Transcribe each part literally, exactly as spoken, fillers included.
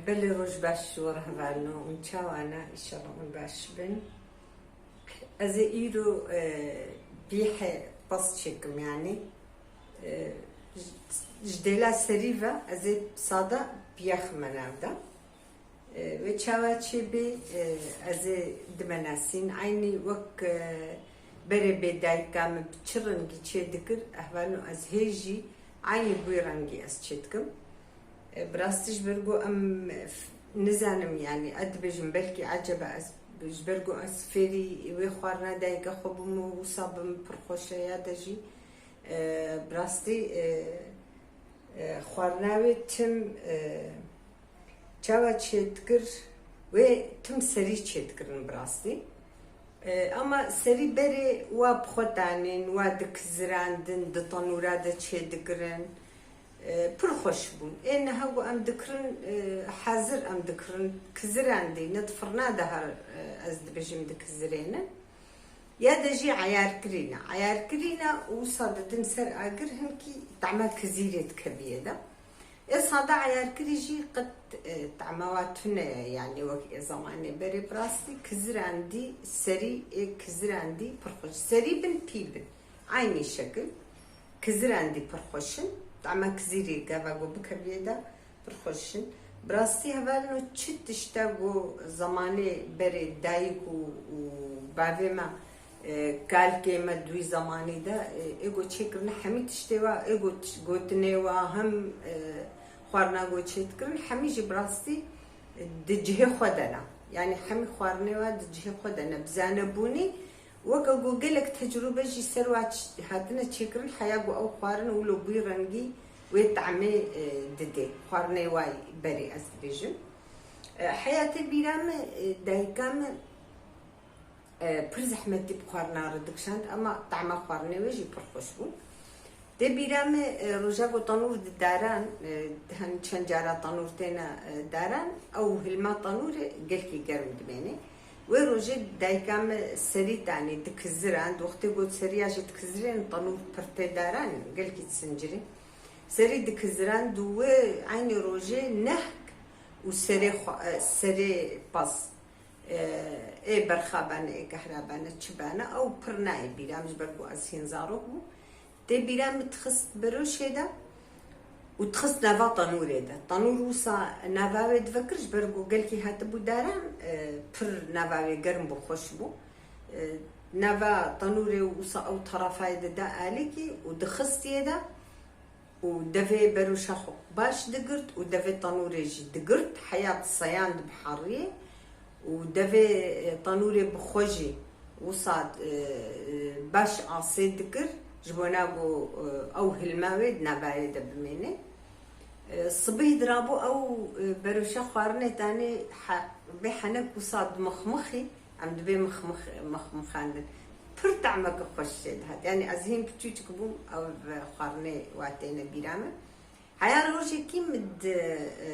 Belê, roj baş ji we re hevalno, hûn çawa ne? Înşallah hûn baş bin. Ez ê îro, e, bîhe pas çêkim, yanî, e, ji, ji dêla serî ve ez ê sada bîyaxime nav de. E, wê çawa çêbê, e, ez ê dimenasîn. Eynî wek, e, berê bê dayika min bi çi rengî çêdikir, hevalno ez hê jî eynî bi wî rengî ez çêdikim. E, bi rastî ji ber ku em, f-, nizanim, yanî, ez dibêjim, belkî eceba ez, ji ber ku ez fêrî wê xwarina dayika xwe bûm û wisa bi min pir xweş e ya de jî, e, bi rastî, e, e, xwarina wê tim, e, çawa çêdikir, wê tim serî çêdikirin bi rastî. E, ama serî berê wa bi xwe danên, wa dikizirandin, di tenûra de çêdikirin. E, pir xweş bûn. Ê niha ku em dikirin, e, hezir em dikirin, kizirandî, ne di firna de her, e, ez dibêjim dikizirênin. Ya de jî eyarkirî ne. Eyarkirî ne û wisa didin ser agir, hinkî tema kizîrê dikeviyê de. Ê sada eyarkirî jî qet, e, tema wa tune ye, yanî wek ê zemanê berê bi rastî kizirandî serî, ê kizirandî pir xweş. Serî bin pîl bin. Eynî şekil. Kizirandî pir xweş in. Tema kizîrê gava ku bikeviyê de pir xweş in. Bi rastî hevalno çi tişta ku zemanê berê dayik û, û bavê me, e, kalkê me di wî zemanî de, e, ê ku çêkirine hemî tiştê wa, ê ku tiş-, gotinê wa hem, e, xwarina ku çêdikirin, hemî jî bi rastî di cihê xwe de ne. Yanî hemî xwarinê wa di cihê xwe de ne. Bi zanebûnî weke ku gelek tecrûbe jî ser wa ç-, hatine çêkirin, heya ku ew xwarin wilo bûyî rengî wê temê, e, didê. Xwarinê wa berê ez dibêjim. E, heya tê bîra min, e, dayika min, e, pir zehmetî bi xwarina re dikişand, ama tema xwarinê wê jî pir xweş bû. Tê bîra min, e, roja ku tenûr didaran, e, hin çend cara tenûr têne, e, daran, ew hilma tenûrê gelkî germ dimêne. Wê rojê dayika min serî tanî dikizirand, wextê ku seriya jî dikizirên tenûr pir tê daran, gelkî disincirî. Serî dikizirand û wê eynî rojê nehk û serê xwe, e, serê pas, e, ê berxa bane, ê kehra bane, çi bane, ew pir nayê bîra min, ji ber ku ez hîn zarok bûm. Tê bîra min dixist beroşê de û dixist nava tenûrê de. Tenûr wisa nava wê divekir, ji ber ku gelkî hatibû daran, e, pir nava wê germ bû, xweş bû. E, nava tenûrê wisa ew terafayê dida alîkî û dixistiyê de û devê beroşa xwe baş digirt û devê tenûrê jî digirt, heya diseyand bi heriyê û devê, e, tenûrê bi xwe jî wisa, e, e, baş asê dikir, ji bona ku, e, ew hilma wê di navayê de bimêne. E, sibîh dirabû ew, e, beroşa xwarinê tanê he-, bê henek wisa dimixmixî, em dibê mixmix-, mixmixandin. Pir temeke xweş jê dihat. Yanî ez hîn piçûçik bûm, ew xwarinê wa têne bîra min. Heya rojekî min di, e,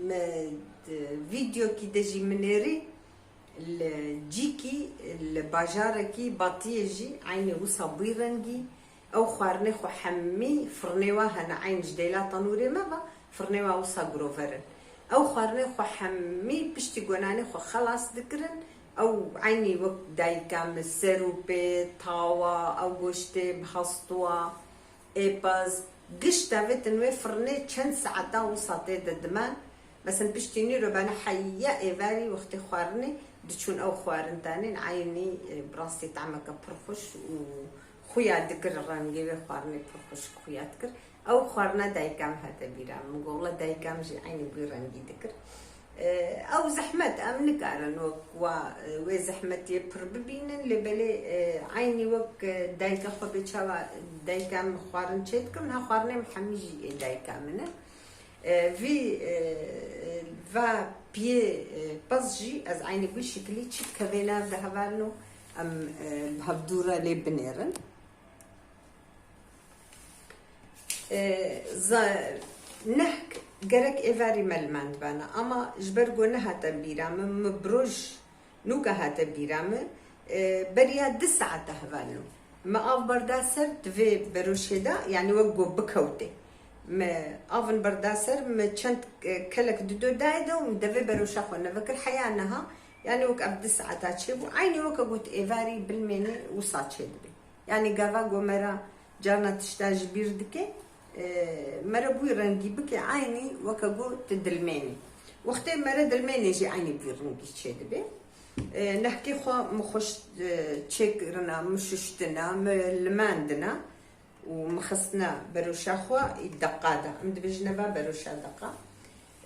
me di vîdeokî de jî min nêrî li cîkî, li bajarekî Batiyê jî eynî wisa bûyî rengî. Ew xwarinê xwe hemî firnê wa hene, eyn ji dêla tenûrê me ve, firnê wa wisa girover in. Ew xwarinê xwe hemî piştî gonanê xwe xelas dikirin, ew eynî wek dayika min ser û pê, tawa, ew goştê bi hestû wa, ê pez, giş davêtin wê firnê çend saeta wisa tê de dimen. Mesela piştî nîro bane heya êvarî wextê xwarinê diçûn ew xwarin tanên eynî, e, bi rastî temeke pir xweş û xuya dikir, rengê wê xwarinê pir xweş xuya dikir. Ew xwarina dayika min hate bîra min. Min got, wela dayika min jî eynî wî rengî dikir. E, ew zehmet, em nikarin wek wa, e, wê zehmetiyê pir bibînin, lê belê, e, eynî wek, e, dayika xwe bê çawa dayika min xwarin çêdikim, niha xwarinê min hemî jî ê dayika min e. E, vî, e, va piyê, e, pez jî ez eynî bi şikilî çi dikevê nav de hevalno, em, e, bi hevdû re lê binêrin. E, za-, nehk gerek êvarî me li me dibana, ama ji ber ku nehate bîra min, min bi roj nûke hate bîra min, e, beriya du saete hevalno. Me av berda ser di vê beroşê de, yanî wek ku bikewtê. Me avin berda ser, me çend, e, kelek dido dayê de û min devê beroşa xwe neve kir. Heya niha, yani wek ev di saeta çêbû, eynî weke got êvarî bilmêne wisa çêdibe. Yani gava ku me re carna tişta ji bîr dike, e, me re bûyî rengî bike, eynî weke ku tu dilmênî. Wextê me re dilmênê jî eynî bî rengî çêdibe. E, nehkê xwe min xweş, e, çêkirina, min şuştina, min limandina û min xistina beroşa xwe î deqa de. Em dibêjine va beroşa deqa.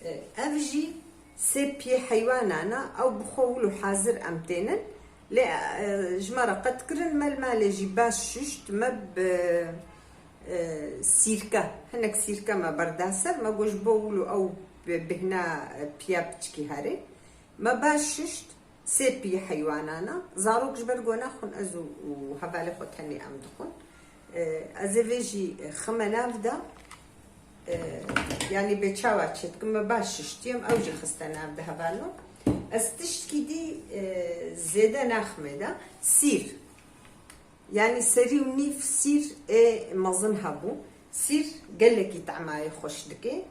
E, ev jî sê piyê heywanan e, ew bi xwe wilo hazir em tênin. Lê, e, ji me re qet kirin, me li malê jî baş şuşt, me bi, e, sîrke, hinek sîrke me berda ser, me got ji bo wilo ew bi-, bihna, e, piya piçkî herê. Me baş şişt, sê pî heywanan e. Zarok ji ber ku naxwin, ez û, û hevalê xwe tenê em dixwin. E, ez ê vê jî xime nav de. E, yanî bê çawa çêdikim, me baş şiştiyem, ew jî xiste nav de hevalno. Ez tiştkî dî, e, zêde naximê de. Sîr. Yanî serî û nîv sîr ê mezin hebû. Sîr gelekî temayê xweş dike.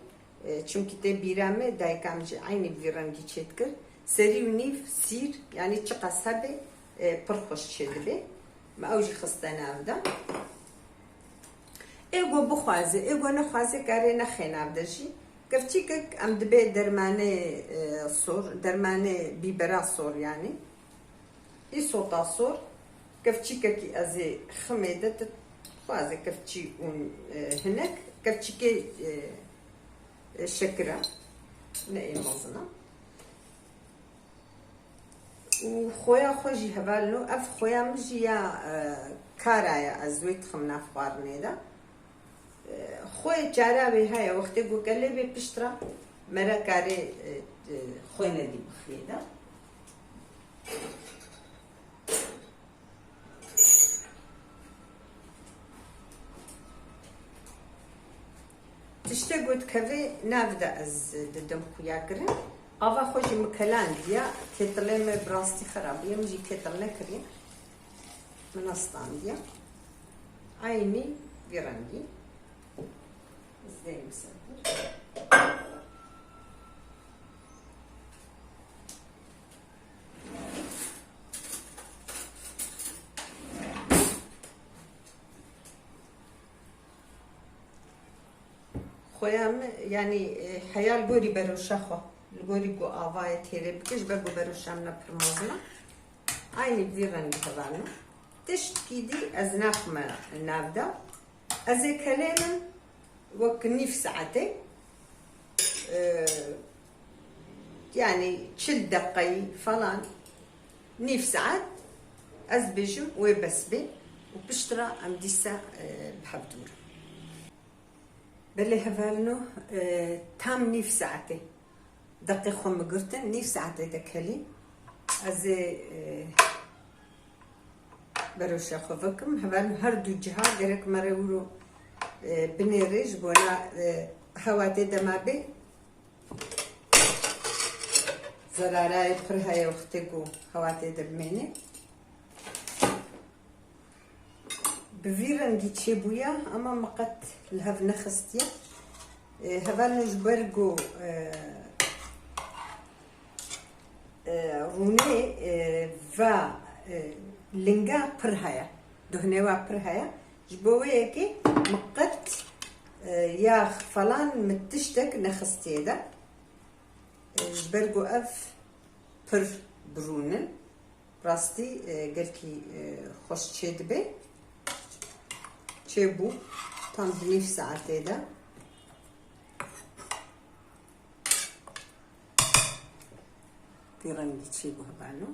E, çimkî tê bîra me, dayika min jî eynî vî rengî çêdikir. Serî û nîv sîr, yanî çiqas hebe, e, pir xweş çêdibe. Me ew jî xiste nav de. Ê ku bixwaze, ê ku nexwaze, kare nexe nav de jî. Kevçîkek em dibê dermanê, e, sor, dermanê bîbera sor yanî. Îsota sor, kevçîkekî ez ê ximê de, tu dixwaze kevçî û, e, hinek, kevçîkê, e, e, şekir e, ne ê mezin e. Û xoya xwe jî hevalno, ev xoya min jî ya, e, kara ye, ez wê dixim nav xwarinê de. Xwe çara wê heye, wextê ku kelê bê pişt re mere karê, e, e, xwe nedî bixiyê de. Tiştê ku dikeve nav de ez didim xuya kirin. Ava xwe jî min kelandiye, ketilê me bi rastî xerab bûye, min jî ketil nekiriye. Min nestandiye. Eynî vî rengî. Ez deyim ser vir. Xoya min, yanî, e, heya li gorî beroşa xwe, li gorî ku avayê têrê bike, ji ber ku beroşa min pir mezin e. Eynî bi vî rengî hevalno. Tiştkî dî ez naxime nav de. Ez ê kelê min wek nîv saetê, e, yanî çil deqeyî falan, nîv saet ez bêjim wê bes bê û piştre em dîsa, e, bi hev dûrin. Belê hevalno, e, tam nîv saetê. Deqê xwe min girtin, nîv saetê de kelî. Ez ê, e, beroşa xwe vekim. Hevalno her du ciha gerek me re wiro, e, binêrê ji bona, e, hewa tê de mabe. Zerarayê pir heye wextê ku hewa tê de bimêne. Bi vî rengî çêbûye, ama min qet li hev nexistiye. E, hevalno ji ber ku, e, e, rûnê, e, va, e, linga pir heye, duhnê wa pir heye. Ji bo wê yekê min qet, e, yax falan min tiştek nexistiye de. E, ji ber ku ev pir birûn in. Rastî, e, gelkî, e, xweş çêdibe. Çêbû tam di nîv saetê de. Vî rengî çêbû hevalno.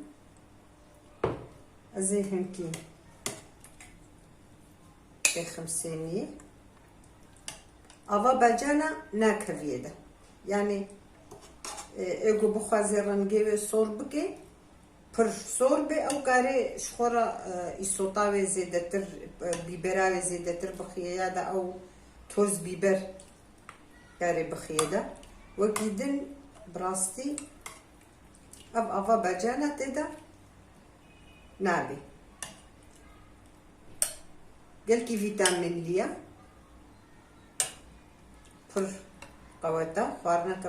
Ez ê hinkî bêxim sêniyê. Ava bacana nakeviyê de. Yanî, e, ê ku bixwaze rengê wê sor bike, pir sor bê, ew karê ji xwe re, e, îsota wê zêdetir, e, bîbera wê zêdetir bixiyê ya da ew toz bîber karê bixiyê de. Wekî din bi rastî ev ava bacana tê de nabê. Gelkî vîtamînlî ye. pir qewet e, xwarineke